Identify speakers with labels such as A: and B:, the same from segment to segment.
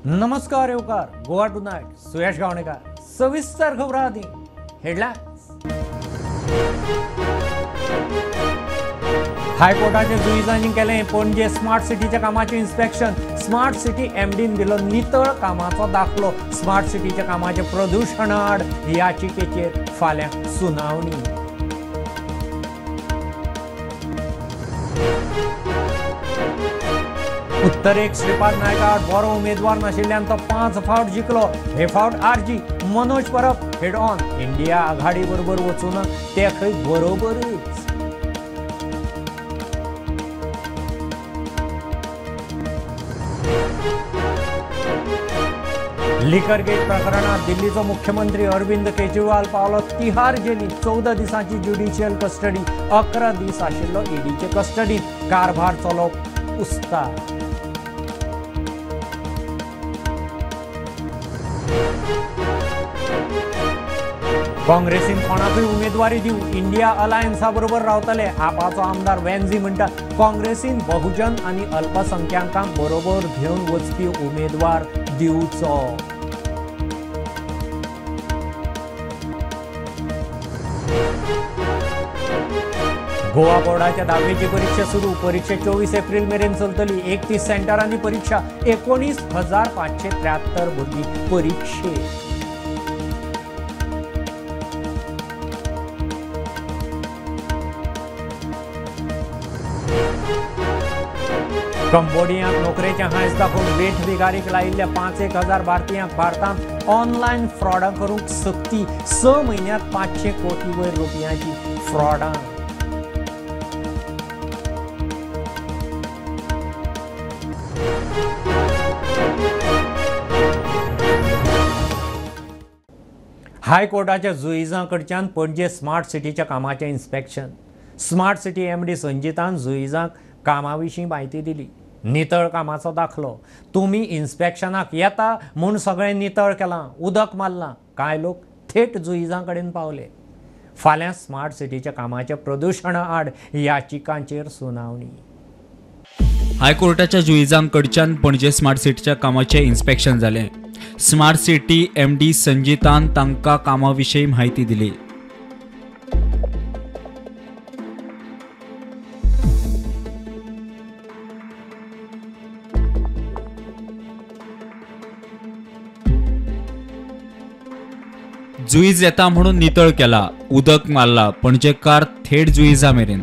A: नमस्कार येवकार गोवा टुनायट सुयश गावणेकर सविस्तर खबरां आदी हेडलायन्स। हायकोर्टाचे जुईजांनी केलें पणजे स्मार्ट सिटीच्या कामाचें इन्स्पेक्शन। स्मार्ट सिटी एमडीन दिलो नितळ कामाचो दाखलो। स्मार्ट सिटीच्या कामाचें प्रदुशणा आड याचिकेचेर फाल्यां सुनावणी। उत्तरेक श्रीपाद नायक बरो उमेदवार नाशिल्ल्यान तो 5 फावट जिखलो। हे फावट RG Manoj Parab head on. India आघाडी बरोबर वचून ते खंय बरोबरच। लिकर गेट प्रकरणात दिल्लीचो मुख्यमंत्री अरविंद केजरीवाल पावलो तिहार जेलीत। 14 दिसांची ज्युडिशियल कस्टडी। 11 दीस आशिल्लो ईडीचे कस्टडीत। कारभार चलोवप उस्ताद। काँग्रेसीन कोणाकूय उमेदवारी दिवं इंडिया अलायन्सा बरोबर रावतले। आपाचो आमदार वेन्झी म्हणटा काँग्रेसीन बहुजन आनी अल्पसंख्याकांक बरोबर घेवन वचपी उमेदवार दिवचो। गोवा बोर्डाच्या 10वीची परीक्षा सुरू। परीक्षा 24 एप्रिल मेरेन चलतली। 31 सेंटरांनी परीक्षा। 19,573 भुरगीं परीक्षेक। कंबोडियांत नोकरेचें हांयस दाखोवन वेठ बिगारीक लायिल्ल्या 5,000 भारतीयांक भारतांत ऑनलायन फ्रॉडां करूंक सक्ती। 6 म्हयन्यांत 500 कोटी वयर रुपयांची फ्रॉडां। हायकोर्टाच्या जुईजां कडच्यान पणजे स्मार्ट सिटीच्या कामाचें इन्स्पेक्शन। स्मार्ट सिटी एमडी संजितान जुईजांक कामा विशीं म्हायती दिली। नितळ कामाचो दाखलो। तुमी इन्स्पेक्शनाक येता म्हूण सगळें नितळ केलां, उदक मारलां। कांय लोक थेट जुईजां कडेन पावले। फाल्यां स्मार्ट सिटीच्या कामाच्या प्रदुशणा आड याचिकांचेर सुनावणी।
B: हायकोर्टाच्या जुईजांकडच्यान पणजे स्मार्ट सिटीच्या कामाचें इन्स्पेक्शन जालें। स्मार्ट सिटी एमडी संजितान तांकां कामा विशीं म्हायती दिली। जुईज येता म्हणून नितळ केला, उदक मारला, पणजेकार थेट जुईजा मेरेन।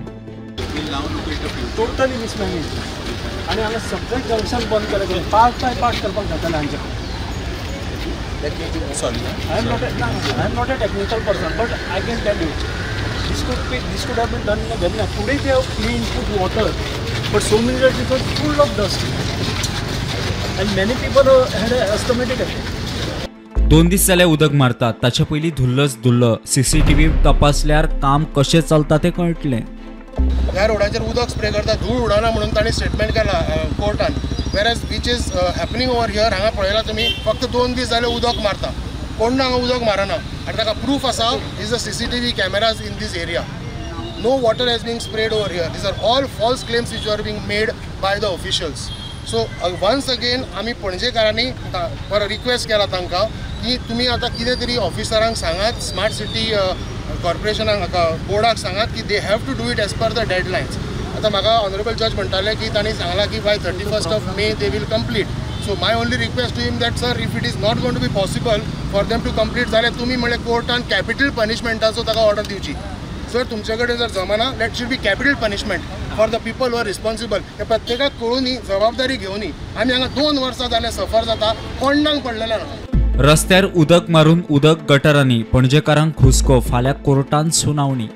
C: टोटली मिसमॅनेज आनी हांगा सगळें जंक्शन बंद केलें। पार्ट बाय पार्ट करपाक जातालें हांचे। I am not a technical person, but I can tell you this could have been done in a very nice. Today they have clean, put water, but so many days it was full of dust and many people had a asthmatic attack.
B: 2 दीस जाले उदक मारतात, ताचे पयलीं धुल्लच धुल्ल। CCTV तपासल्यार काम कशें चलता तें कळटलें।
D: ह्या रोडाचेर उदक स्प्रे करता, धूळ उडना म्हणून तांणी स्टेटमेंट केला कोर्टान। Whereas which is happening over here, हांगा पळयला तुमी फक्त 2 दीस जाले उदक मारता, कोण हांगा उदक मारना आनी ताका प्रूफ आसा is the CCTV cameras in this area. No water has been sprayed over here. These are all false claims which are being made by the officials. So once again आमी पणजेकारांनी परत रिक्वेस्ट केला तांकां की तुमी आतां कितें तरी ऑफिसरांक सांगात, स्मार्ट सिटी कॉर्पोरेशनाक बोर्डाक सांगात की they have to do it as per the deadlines. आतां म्हाका ऑनरेबल जज म्हणटाले की तांणी सांगलां की by 31st of May they will complete. So my only request to him that sir, if it is not going to be possible for them to complete जाल्यार तुमी म्हणल्यार कोर्टान कॅपिटल पनिशमेंटाचो ताका ऑर्डर दिवची। सर तुमचे कडेन जर जमाना, that should be capital punishment for the people who are responsible. हे प्रत्येकाक कळुनी, जबाबदारी घेवनी। आमी हांगा 2 वर्सां जालें सफर जाता, कोणाक पडलेलें ना।
B: रस्त्यार उदक मारून उदक गटरांनी, पणजेकारांक हुस्को। फाल्यां कोर्टान सुनावणी।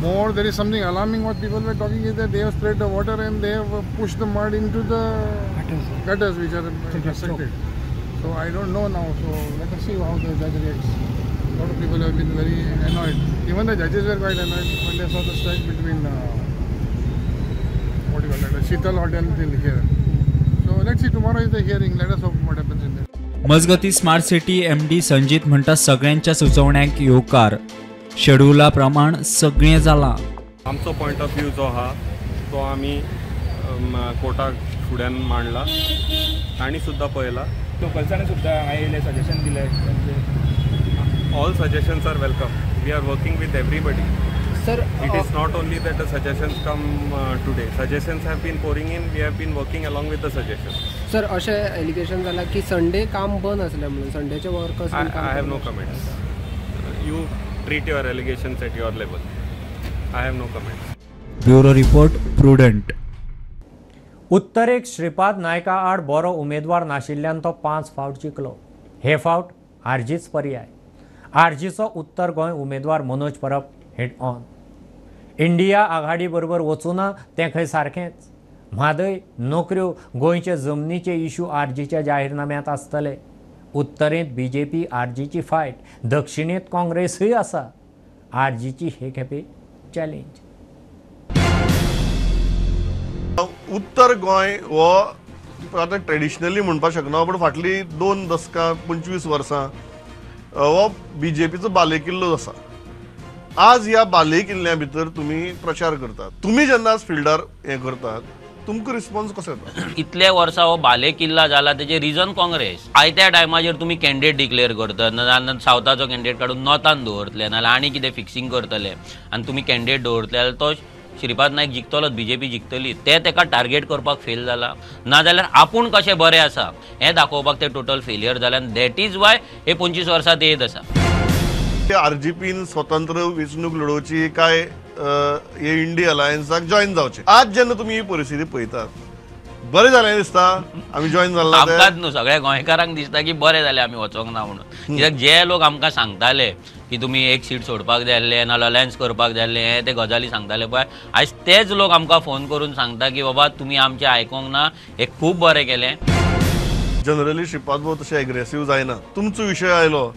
E: More there is something alarming what people were talking is that they have spread the water and they have pushed the mud into the gutters which are intersected. So I don't know now. So let us see how the judge reacts. A lot of people have been very annoyed. Even the judges were quite annoyed when they saw the stretch between what do you call that, Sheetal Hotel till here. So let's see, tomorrow is the hearing. Let us hope what happens in there.
B: मजगती smart city MD Sanjit म्हणटा सगळ्यांच्या सुचोवण्यांक येवकार। शेड्युला प्रमाण सगळें जालां।
F: आमचो point of view जो आहा तो आमी कोर्टाक फुड्यान मांडला तांणी सुद्दां पळयला.
G: लोकल्सांनी सुद्दां हांगा येयले, सजेशन दिले.
F: All suggestions are welcome. We are working with everybody.
H: Sir,
F: it is not only that the suggestions come today. Suggestions have been pouring in. We have been working along with the suggestions.
H: Sir, अशें allegation जाला की Sunday काम बंद आसलें म्हणून संडेचे workers.
F: I have no comments. You treat your allegations at your level. I have no comments.
B: Bureau report, Prudent.
A: उत्तरेक श्रीपाद नायका आड बरो उमेदवार नाशिल्ल्यान तो 5 फावट जिखलो. हे फावट आरजीच पर्याय. आरजीचो उत्तर गोंय उमेदवार मनोज परब हेड ऑन. इंडिया आघाडी बरोबर वचूना तें खंय सारकेंच. म्हादय, नोकऱ्यो, गोंयचे जमनीचे इशू आरजीच्या जाहीरनाम्यांत आसतले. उत्तरेंत बीजेपी आरजीची फायट, दक्षिणेंत काँग्रेसूय आसा. आरजीची हे खेपे चॅलेंज.
I: उत्तर गोंय हो आतां ट्रेडिशनली म्हणपाक शकना, पूण फाटली 2 दसकां 25 वर्सां हो बीजेपीचो बालेकिल्लो आसा. आज ह्या बालेकिल्ल्या भितर तुमी प्रचार करतात, तुमी जेन्ना फिल्डार हें करतात तुमकां रिस्पॉन्स कसो येता?
J: इतले वर्सां हो बालेकिल्ला जाला तेजे रिजन काँग्रेस. आयत्या टायमाचेर तुमी कॅन्डिडेट डिक्लेअर करतात, नाजाल्यार सावथाचो कॅन्डिडेट काडून नॉर्थान दवरतले, नाजाल्यार आनी कितें फिक्सिंग करतले आनी तुमी कॅन्डिडेट दवरतले जाल्यार तो श्रीपाद नायक जिखतलोच, बीजेपी जिखतली. ते तेका टार्गेट करपाक फेल जाला, नाजाल्यार आपूण कशें बरें आसा हें दाखोवपाक ते टोटल फेलियर जाले आनी that is why हे 25 वर्सां ते येत आसा.
I: आरजीपीन स्वतंत्र वेंचणूक लढोवची काय हे इंडिया अलायन्साक जॉईन जावचे? आज जेन्ना तुमी ही परिस्थिती पळयतात, बरें जालें दिसता आमी जॉईन जाला?
J: आमकांच न्हू, सगळ्या गोंयकारांक दिसता की बरें जालें आमी वचोंक ना म्हणून. कित्याक जे लोक आमकां सांगताले की तुमी एक सीट सोडपाक जाय आसले, नाल्यार अलायन्स करपाक जाय आसले, हे ते गजाली सांगताले पळय, आयज तेच लोक आमकां फोन करून सांगता की बाबा तुमी आमचें आयकोंक ना, हें खूब बरें केलें.
I: जनरली श्रीपाद भाऊ तशें एग्रेसीव जायना, तुमचो विशय आयलो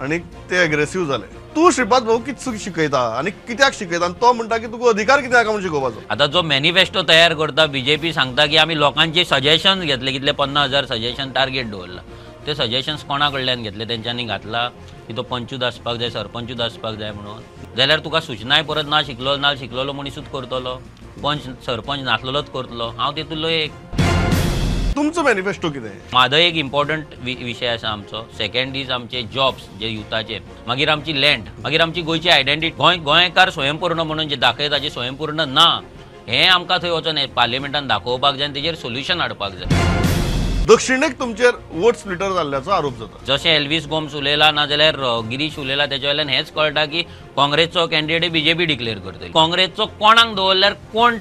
I: आनी ते एग्रेसीव जाले. तूं श्रीपाद भाऊ कितें शिकयता आनी कित्याक शिकयता? आनी तो म्हणटा की तुका अधिकार कित्याक म्हणून शिकोवपाचो.
J: आतां जो मॅनिफेस्टो तयार करता बीजेपी सांगता की आमी लोकांचे सजेशन्स घेतले, कितले 50,000 सजेशन टार्गेट दवरला. ते सजेशन्स कोणा कडल्यान घेतले? तेंच्यांनी घातला की तो पंचूच आसपाक जाय, सरपंचूच आसपाक जाय म्हणून. जाल्यार तुका सुचनाय परत ना शिकलो, ना शिकलेलो मनीसूच करतलो, पंच सरपंच नासलेलोच करतलो. हांव तितूंतलो एक.
I: तुमचो मॅनिफेस्टो कितें?
J: म्हादय एक इम्पॉर्टंट विशय आसा आमचो. सेकंड is आमचे जॉब्स जे युथाचे, मागीर आमची लँड, मागीर आमची गोंयची आयडेंटिटी. गोंयकार स्वयंपूर्ण म्हणून जे दाखयता जे स्वयंपूर्ण ना, हें आमकां थंय वचोन पार्लिमेंटान दाखोवपाक जाय आनी तेजेर सोल्युशन हाडपाक जाय.
I: दक्षिणेक तुमचेर वोट स्प्लिटर जाल्ल्याचो आरोप जाता.
J: जशें एल्वीस गोम्स उलयला ना जाल्यार गिरीश उलयला, तेच्या वयल्यान हेंच कळटा की काँग्रेसचो कॅन्डिडेट बीजेपी डिक्लेअर करतली. काँग्रेसचो कोणाक दवरल्यार कोण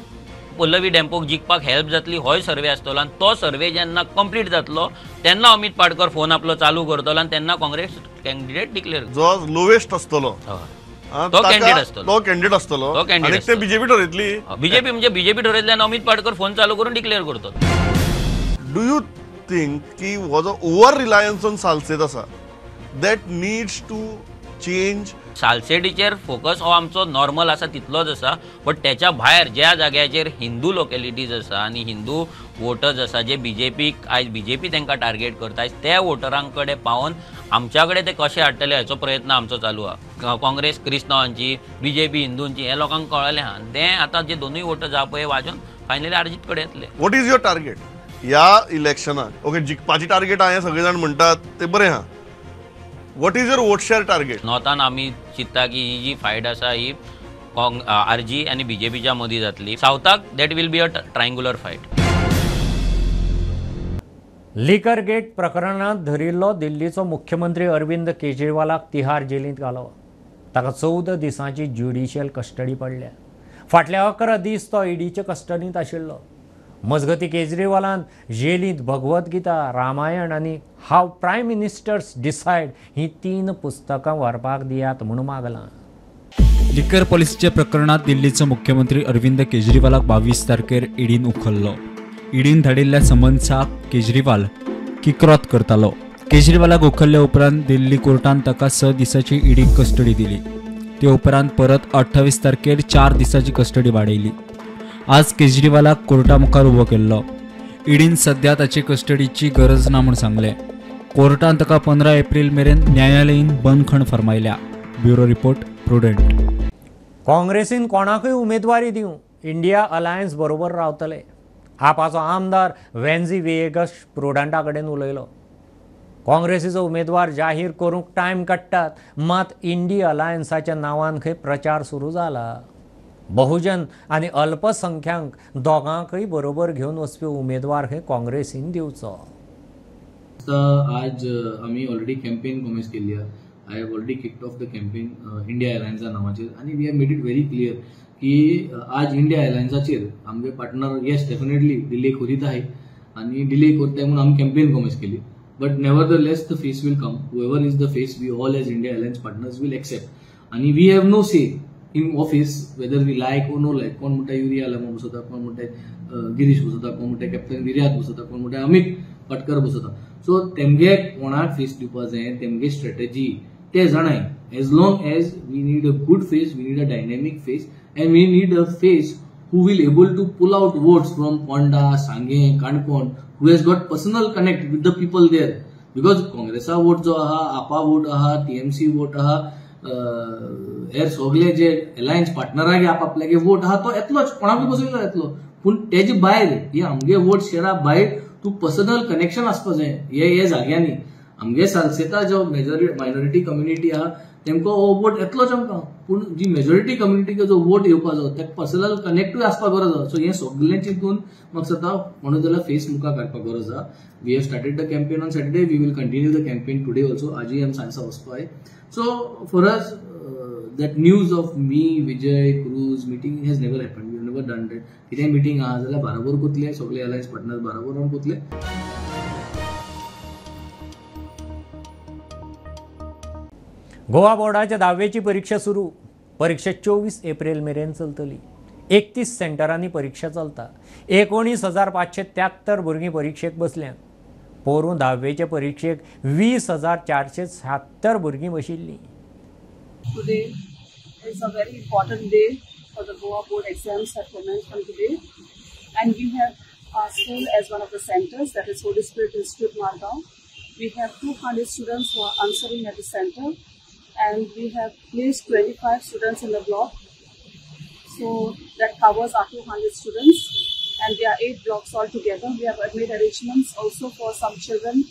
J: पल्लवी डेम्पोक जिखपाक हेल्प जातली होय सर्वे आसतलो आनी तो सर्वे जेन्ना कंप्लीट जातलो तेन्ना अमित पाडकर फोन आपलो चालू करतलो आनी तेन्ना काँग्रेस कॅन्डिडेट डिक्लेअर,
I: जो लोवेस्ट आसतलो
J: तो कॅन्डिडेट आसतलो,
I: तो कॅन्डिडेट आसतलो,
J: तो कॅन्डिडेट
I: आनी ते बीजेपी ठरयतली.
J: बीजेपी म्हणजे बीजेपी ठरयतली आनी अमित पाडकर फोन चालू करून डिक्लेअर करतलो.
I: Do you think की हो जो ओवर रिलायन्स ऑन सालसेत आसा that needs to change?
J: सालसेटीचेर focus हो आमचो नॉर्मल आसा तितलोच आसा, बट तेच्या भायर ज्या जाग्याचेर हिंदू लोकेलिटीज आसा आनी हिंदू वोटर्स आसा जे बीजेपीक आयज बीजेपी तांकां टार्गेट करता, आयज त्या वोटरां कडेन पावोन आमच्या कडेन ते कशे हाडटले हाचो प्रयत्न आमचो चालू आसा. काँग्रेस क्रिस्तांवांची, बीजेपी हिंदूंची, हें लोकांक कळ्ळें आहा. तें आतां जे दोनूय वोटर्स आहा पळय वाजोवन फायनली आरजीत कडेन येतले.
I: What is your target ह्या इलेक्शनाक? ओके, जिखपाची टार्गेट आहा हें सगळे जाण म्हणटात ते बरें आहा. What is your vote share target?
J: नॉर्थान आमी चिंत्ता की ही जी फायट आसा ही आरजी आनी बीजेपीच्या मदीं जातली. सावथाक that will be a triangular fight.
A: Liquor gate प्रकरणांत धरिल्लो दिल्लीचो मुख्यमंत्री अरविंद केजरीवालाक तिहार जेलींत घालो. ताका 14 दिसांची ज्युडिशियल कस्टडी पडल्या. फाटल्या 11 दीस तो ईडीचे कस्टडींत आशिल्लो. मजगती केजरीवालान जेलींत भगवत गीता, रामायण आनी हाव प्रायम मिनिस्टर्स डिसायड ही 3 पुस्तकां व्हरपाक दियात म्हूण मागलां.
B: लिकर पॉलिसीच्या प्रकरणात दिल्लीचो मुख्यमंत्री अरविंद केजरीवालाक 22 तारखेर ईडीन उखल्लो. ईडीन धाडिल्ल्या समन्साक केजरीवाल किक्रोत करतालो. केजरीवालाक उखल्ल्या उपरांत दिल्ली कोर्टान ताका 6 दिसांची ईडी कस्टडी दिली. ते उपरांत परत 28 तारखेर 4 दिसांची कस्टडी वाडयली. आज केजरीवालाक कोर्टा मुखार उबो केल्लो. ईडीन सध्या ताची कस्टडीची गरज ना म्हूण सांगलें. कोर्टान ताका 15 एप्रिल मेरेन न्यायालयीन बंदखण फर्मायल्या. Bureau report, Prudent.
A: काँग्रेसीन कोणाकूय उमेदवारी दिवं, इंडिया अलायन्स बरोबर रावतले. आपाचो आमदार वेन्झी व्हिएगस प्रुडंटा कडेन उलयलो. काँग्रेसीचो उमेदवार जाहीर करूंक टायम काडटात, मात इंडी अलायन्साच्या नांवान खंय प्रचार सुरू जाला. बहुजन आनी अल्पसंख्यांक दोगांकय बरोबर घेवन वचपी उमेदवार खंय काँग्रेसीन दिवचो.
K: आज आमी ऑलरेडी कॅम्पेन कॉमेन्स केल्ली आहा. I have already kicked off the campaign India अलायन्सा नांवाचेर आनी we have made it very clear की आज इंडिया अलायन्साचेर आमगे पार्टनर येस डेफिनेटली डिले करीत आहे आनी डिले करताय म्हणून आमी कॅम्पेन कॉमेन्स केली. But nevertheless the face will come. Whoever is the face, we all as India Alliance partners will accept. आनी we have no say in office whether we like or no like. कोण म्हणटा urea आलमा बसोता, कोण म्हणटा गिरीश बसोता, कोण म्हणटा captain विर्यात बसोता, कोण म्हणटा Amit Patkar बसोता. So तेमगे कोणाक फेस दिवपा जाय, तेमगे स्ट्रेटजी ते जाणाय. As long as we need a good face, we need a dynamic face and we need a face who will able to pull out votes from Ponda, Sanguem, Canacona, who has got personal connect with the people there. Because काँग्रेसा vote जो आहा, आपा vote आहा, TMC vote आहा, हेर सगळे जे alliance पार्टनरागे आप आपल्यागे vote आहा तो येतलोच, कोणाकूय बसयलो येतलो. पूण तेजे भायर हे आमगे वोट शेरा भायर तूं पर्सनल कनेक्शन आसपा जाय हे हे जाग्यांनी. आमगे सालसेता जो मेजॉरिटी मायनॉरिटी कम्युनिटी आहा तेमकां हो वोट येतलोच आमकां, पूण जी मेजॉरिटी कम्युनिटीक जो वोट येवपा जाय तेका पर्सनल कनेक्टूय आसपा गरज आसा. सो हें सगळें चिंतून म्हाका दिसता म्हणून जाल्यार फेस मुखार काडपाक गरज आसा. We have started the campaign on Saturday, we will continue the campaign today also. आजूय आमी सांजसा वचपा जाय. So for us that news of me, Vijay, Cruz meeting has never happened. We have never done that. कितेंय meeting आहा जाल्यार बाराबर कोतले, सगळे alliance partners बाराबर आमी कोतले.
A: गोवा बोर्डाच्या धावेची परीक्षा सुरू. परीक्षा 24 एप्रिल मेरेन चलतली. 31 सेंटरांनी परीक्षा चलता. 19,573 भुरगीं परीक्षेक बसल्यांत. पोरूं धावेचे परीक्षेक 20,476 भुरगीं बशिल्लीं.
L: Today is a very important day for the Goa board exams that commenced from today, and we have our school as one of the centers, that is Holy Spirit Institute Margao. We have 200 students who are answering at the center, and we have placed 25 students in the block, so that covers our 200 students, and there are 8 blocks altogether. We have made arrangements also for some children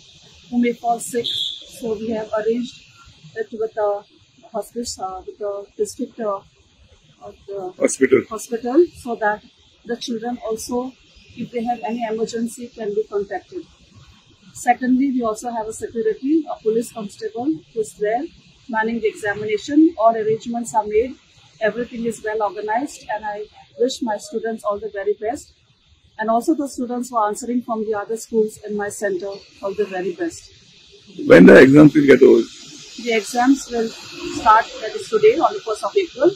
L: who may fall sick, so we have arranged it with the hospice, with the district of the hospital, so that the children also, if they have any emergency, can be contacted. Secondly, we also have a security, a police constable who is there manning the examination. All arrangements are made, everything is well organized, and I wish my students all the very best, and also the students who are answering from the other schools in my center, all the very best.
M: When the exams will get over?
L: The exams will start, that is today on the 1st of April,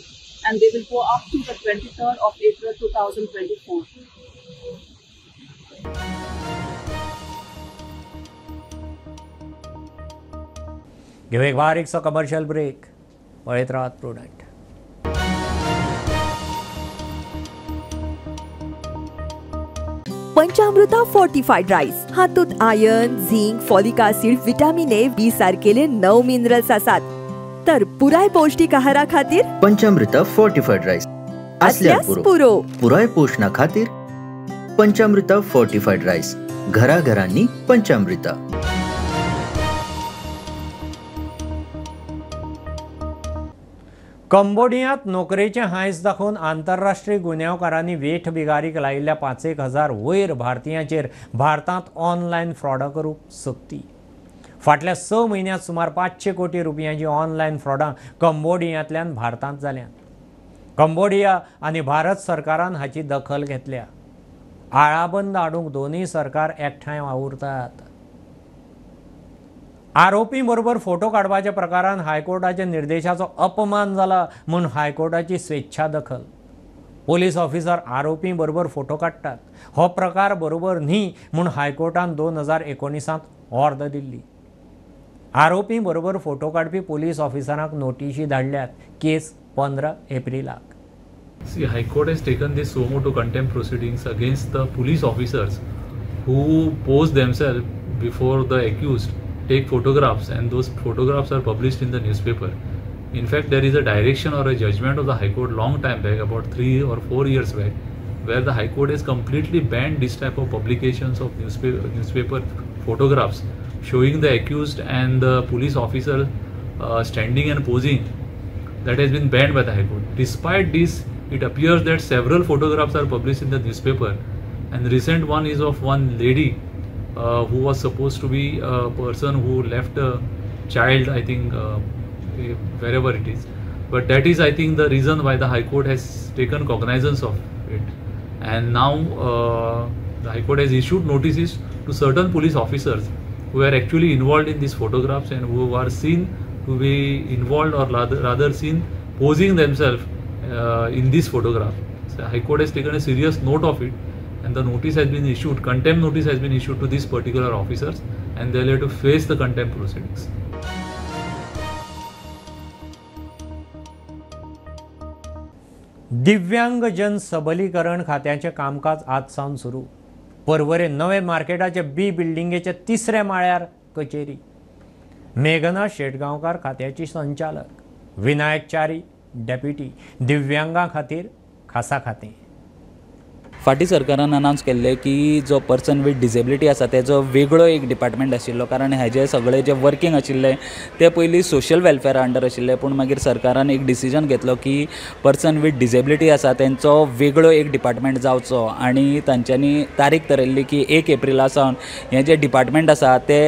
L: and they will go up to the 23rd of April 2024.
A: घेऊ एक बारीकसो commercial break. पळयत राहात Prudent.
N: पंचामृता fortified rice हातूंत iron, zinc, folic acid, vitamin A, B सारकेले 9 minerals आसात. तर पुराय पौष्टिक आहारा खातीर
O: पंचामृता फोर्टिफाईड राईस असल्यास पुरो. पुराय पोषणा खातीर पंचामृता फोर्टिफाईड राईस, घराघरांनी पंचामृता.
A: कंबोडियांत नोकरेचें हांयस दाखोवन आंतरराष्ट्रीय गुन्यांवकारांनी वेठ बिगारीक लायिल्ल्या 5,000 वयर भारतीयांचेर भारतांत ऑनलायन फ्रॉडां करूंक सक्ती. फाटल्या 6 म्हयन्यांत सुमार 500 कोटी रुपयांची ऑनलायन फ्रॉडां कंबोडियांतल्यान भारतांत जाल्यांत. कंबोडिया आनी भारत सरकारान हाची दखल घेतल्या. आळाबंद हाडूंक दोनूय सरकार एकठांय वावुरतात. आरोपी बरोबर फोटो काडपाच्या प्रकारान हायकोर्टाच्या निर्देशाचो अपमान जाला म्हूण हायकोर्टाची स्वेच्छा दखल. पोलीस ऑफिसर आरोपी बरोबर फोटो काडटात हो प्रकार बरोबर न्ही म्हूण हायकोर्टान 2019 ऑर्द दिल्ली. आरोपी बरोबर फोटो काडपी police ऑफिसरांक नोटिशी धाडल्यात. Case 15 एप्रिलाक.
P: See, High Court has taken this suo motu contempt proceedings against the police officers who pose themselves before the accused, take photographs, and those photographs are published in the newspaper. In fact, there is a direction or a judgment of the High Court long time back, about 3 or 4 years back, where the High Court has completely banned this type of publications of newspaper photographs showing the accused and the police officer standing and posing. That has been banned by the High Court. Despite this, it appears that several photographs are published in the newspaper, and the recent one is of one lady who was supposed to be a person who left a child, I think, wherever it is. But that is, I think, the reason why the High Court has taken cognizance of it. And now the High Court has issued notices to certain police officers who are actually involved in these photographs and who are seen to be involved, or rather seen posing themselves in this photograph. So High Court has taken a serious note of it, and the notice has been issued, contempt notice has been issued to these particular officers, and they will have to face the contempt proceedings.
A: दिव्यांगजन सबलीकरण खात्याचें कामकाज आज सावन सुरू. पर्वरे नवे मार्केटाचे बी बिल्डिंगेच्या तिसऱ्या माळ्यार कचेरी. मेघना शेटगांवकार खात्याची संचालक, विनायक च्यारी डेप्युटी, दिव्यांगां खातीर खासा खातें.
Q: फाटीं सरकारान अनावन्स केल्लें की जो पर्सन वीथ डिसेबिलिटी आसा तेजो वेगळो एक डिपार्टमेंट आशिल्लो, कारण हेजे सगळे जे वर्किंग आशिल्ले ते पयलीं सोशल वेलफेरा अंडर आशिल्ले, पूण मागीर सरकारान एक डिसिजन घेतलो की पर्सन वीथ डिसेबिलिटी आसा तेंचो वेगळो एक डिपार्टमेंट जावचो, आनी तांच्यांनी तारीख थरयल्ली की 1 एप्रिला सावन हें जें डिपार्टमेंट आसा ते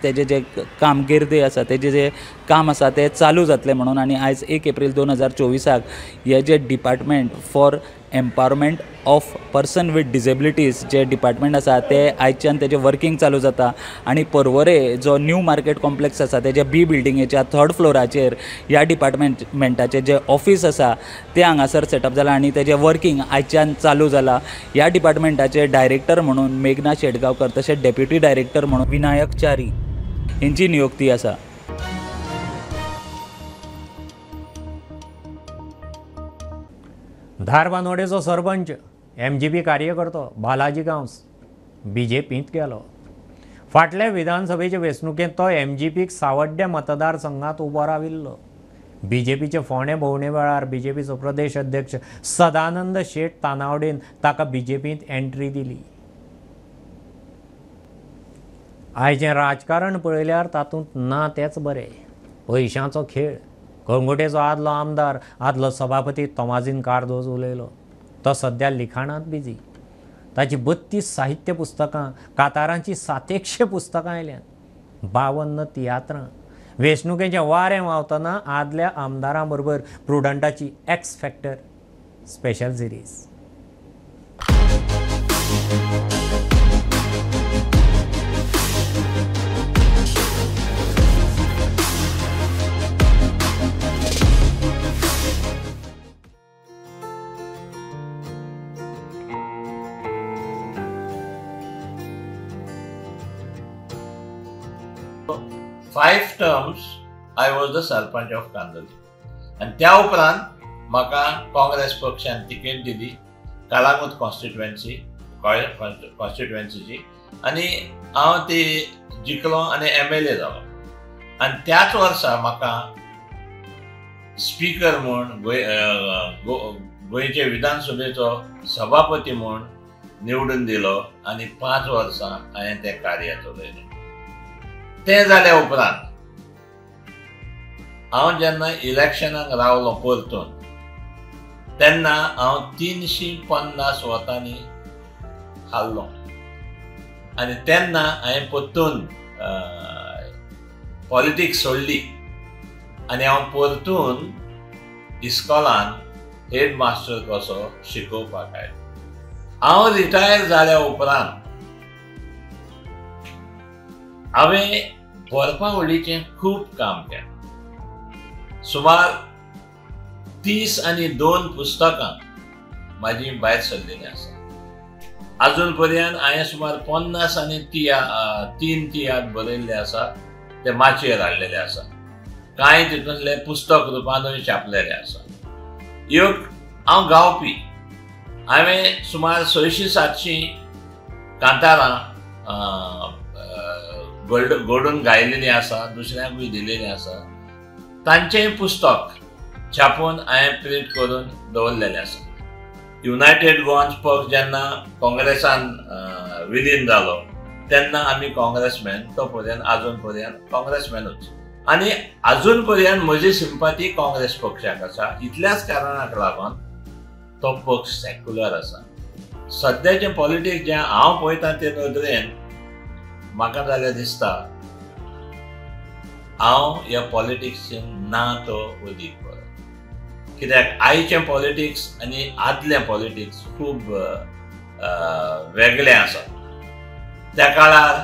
Q: तेजे जे कामगिर्दी आसा तेजे जे काम आसा ते चालू जातलें म्हणून. आनी आयज 1 एप्रिल 2024 हे जे department for empowerment of person with disabilities J department आसा ते आयच्यान तेजें वर्किंग चालू जाता. आनी पर्वरे जो न्यू मार्केट कॉम्प्लेक्स आसा तेज्या बी बिल्डिंगेच्या 3rd फ्लोराचेर ह्या डिपार्टमेंटाचें जें ऑफीस आसा तें हांगासर सेटअप जालां आनी तेजें वर्किंग आयच्यान चालू जालां. ह्या डिपार्टमेंटाचे डायरेक्टर म्हणून मेघना शेटगांवकर तशेंच डेप्युटी डायरेक्टर म्हणून विनायक च्यारी हेंची नियुक्ती आसा.
A: धारबांदोडेचो सरपंच एमजीपी कार्यकर्तो बालाजी गांवस बीजेपींत गेलो. फाटल्या विधानसभेचे वेंचणुकेंत तो एमजीपीक सावड्ड्या मतदारसंघांत उबो राविल्लो. बीजेपीचे फोंडे भोंवणे वेळार बीजेपीचो प्रदेश अध्यक्ष सदानंद शेट तानावडेन ताका बीजेपींत एंट्री दिली. आयचें राजकारण पळयल्यार तातूंत ना तेंच बरें. पयशांचो खेळ. कळंगुटेचो आदलो आमदार, आदलो सभापती तोमाझीन कार्दोज उलयलो. तो सद्या लिखाणांत बिजी. ताची 32 साहित्य पुस्तकां, कातारांची 700 पुस्तकां आयल्यांत, 52 तियात्रां. वेंचणुकेचें वारें व्हांवतना आदल्या आमदारां बरोबर प्रुडंटाची X factor special series.
R: Five terms I was the sarpanch of Candolim, आनी त्या उपरांत म्हाका काँग्रेस पक्षान तिकेट दिली कालांगूट कॉन्स्टिट्युएन्सीची, आनी हांव ती जिखलो आनी MLA जालो. आनी त्याच वर्सा म्हाका स्पीकर म्हूण गोंयचे विधानसभेचो सभापती म्हूण निवडून दिलो आनी 5 वर्सां हांवें तें कार्य चलयलें. तें जाल्या उपरांत हांव जेन्ना इलेक्शनाक रावलो परतून तेन्ना हांव 350 वतांनी हारलो आनी तेन्ना हांवें परतून पॉलिटिक्स सोडली आनी हांव परतून इस्कॉलान हेड मास्टर कसो शिकोवपाक आयलो. हांव रिटायर जाल्या उपरांत हांवें बरपावळीचें खूब काम केलें. सुमार 32 पुस्तकां म्हाजी भायर सरलेलीं आसा. आजून पर्यंत हांवें सुमार 53 तियात्र बरयल्ले आसा, ते माचयेर हाडलेले आसा, कांय तितूंतले पुस्तक रुपानूय छापलेले आसा. एक हांव गावपी, हांवें सुमार 600-700 कांतारां घडून गायलेली आसा, दुसऱ्यांकूय दिलेली आसा. तांचें पुस्तक छापून हांवें प्रिंट करून दवरलेलें आसा. युनायटेड गोवन्स पक्ष जेन्ना काँग्रेसान विलीन जालो तेन्ना आमी काँग्रेसमॅन तो पर्यंत आजून पर्यंत काँग्रेसमॅनूच आनी आजून पर्यंत म्हजी सिंपाती काँग्रेस पक्षाक आसा. इतल्याच कारणाक लागून तो पक्ष सेक्युलर आसा. सद्याचें पॉलिटिक्स जें हांव पळयता ते नदरेन म्हाका जाल्यार दिसता हांव ह्या पॉलिटिक्सीन ना तो अदीक बरो, कित्याक आयचें पॉलिटिक्स आनी आदलें पॉलिटिक्स खूब वेगळें आसा. त्या काळार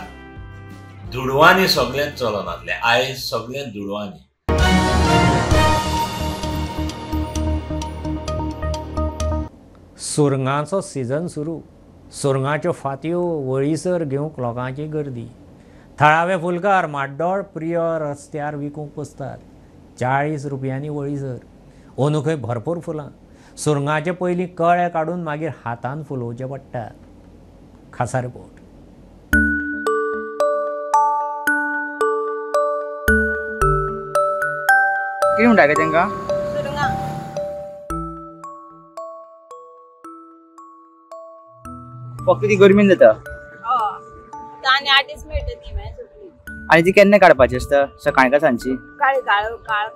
R: दुडवांनी सगळेंच चलून आसलें, आयज सगळें दुडवांनी.
A: सुरंगांचो सिजन सुरू. सुरंगाच्यो फातयो वळीसर घेवंक लोकांची गर्दी. थळावे फुलकार माड्डोळ प्रिय रस्त्यार विकूंक बसतात 40 रुपयांनी वळीसर. अंदू खंय भरपूर फुलां. सुरंगाचे पयलीं कळे काडून मागीर हातान फुलोवचे पडटात. खासा रिपोर्ट.
G: कितें म्हणटा गे तांकां?
S: सुरंगां.
G: फक्त ती गरमीन जाता.
S: हय, आनी 8 दीस मेळटा ती मागीर सगळी.
G: आनी ती केन्ना काडपाची आसता? सकाळी काय सांजची?
S: काळ काळ काळ.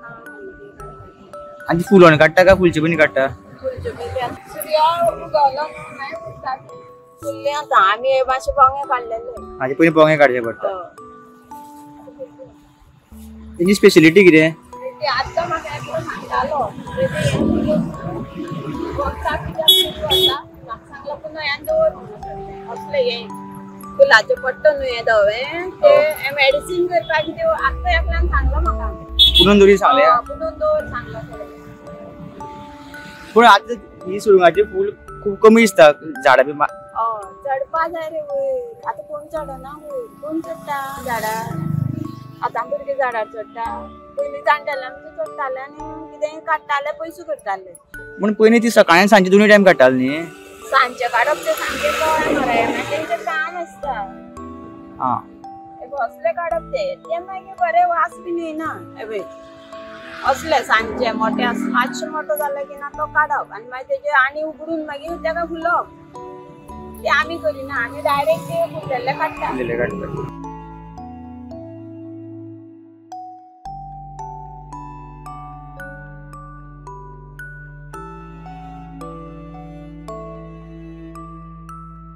G: आनी ती फुलोवन काडटा काय फुलचे पयलीं काडटा?
S: फुलचे पयलीं. सुर्या उगवलो न्हू मागीर उरता फुल्ले. आतां आमी मातशे पोंगे काडलेले.
G: हाजे पयलीं पोंगे काडचे पडटा. तेजी स्पेशलिटी कितें?
S: आतां म्हाका एकलो सांगतालो वखदाक कित्याक सुरू जाता, म्हाका सांगलो पुन्हा ह्यान दवर म्हणून असलें हें फुलाचें पडटा न्हू हें धवें तें मेडिसीन करपाक कितें आतां एकल्यान सांगलो म्हाका.
G: पुनून दवरी सांगलें?
S: पुनून दवर सांगलो.
G: पूण आतां ही सुरंगाचें फूल खूब कमी दिसता झाडां बी.
S: हय, चडपा जाय रे वयर. आतां कोण चडना वयर, कोण चडटा झाडार? आतां भुरगीं झाडार चडटा. पयलीं जाणटेले आमचे चडटाले आनी कितें काडटाले, पयशे करताले.
G: पूण पयलीं ती सकाळी आनी सांजचे दोनूय टायम काडटाले न्ही?
S: सांजचे काडप तें सामकें कळ्ळें मरे, मागीर तेंचें काम आसता.
G: आं,
S: असलें काडप तें तें मागीर बरें वास बीन येना. हें असलें सांजचें मोटें मातशें मोटो जालें की ना तो काडप आनी मागीर तेजें आनी उगडून मागीर तेका फुलोवप. तें आमी करिना, आमी डायरेक्ट ते फुललेले काडटा.
G: फुललेले काडटा.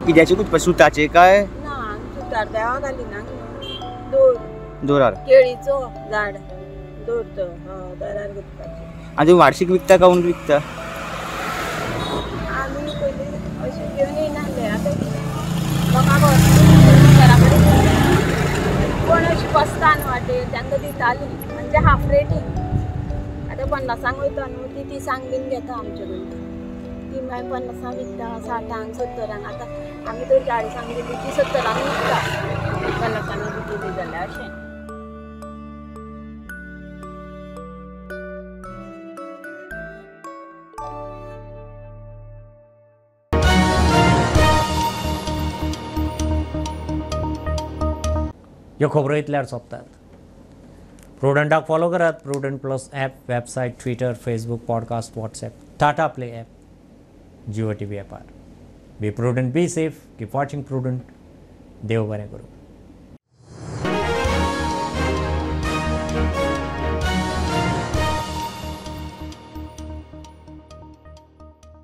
G: कित्याचे कुटपा? सुताचे काय?
S: ना, सुतार देवा घालिना. दोर
G: दोरार
S: केळीचो झाड दोर तो दोरार गुंतपाचें.
G: आनी तुमी वार्षीक विकता काय ओन्ली विकता?
S: आमी पयलीं अशें घेवन येयनासले, आतां लोकांक घरा कडेन कोण अशीं बसता न्हू वाटेर तांकां दितालीं, म्हणजे हाफ रेटीन. आतां 50 वयता न्हू ती 30 बीन घेता आमचे कडल्यान. ती मागीर 50 विकता, 60 70. आतां आमी तर 40 दिली ती 70 विकता, 50 दिली जाल्यार अशें.
A: ह्यो खबरो इतल्यार सोंपतात. प्रुडंटाक फॉलो करात. Prudent plus app, website, Twitter, Facebook, podcast, WhatsApp, Tata Play app, Jio TV ॲपार. Be prudent, be safe, keep watching Prudent. देव बरें करूं.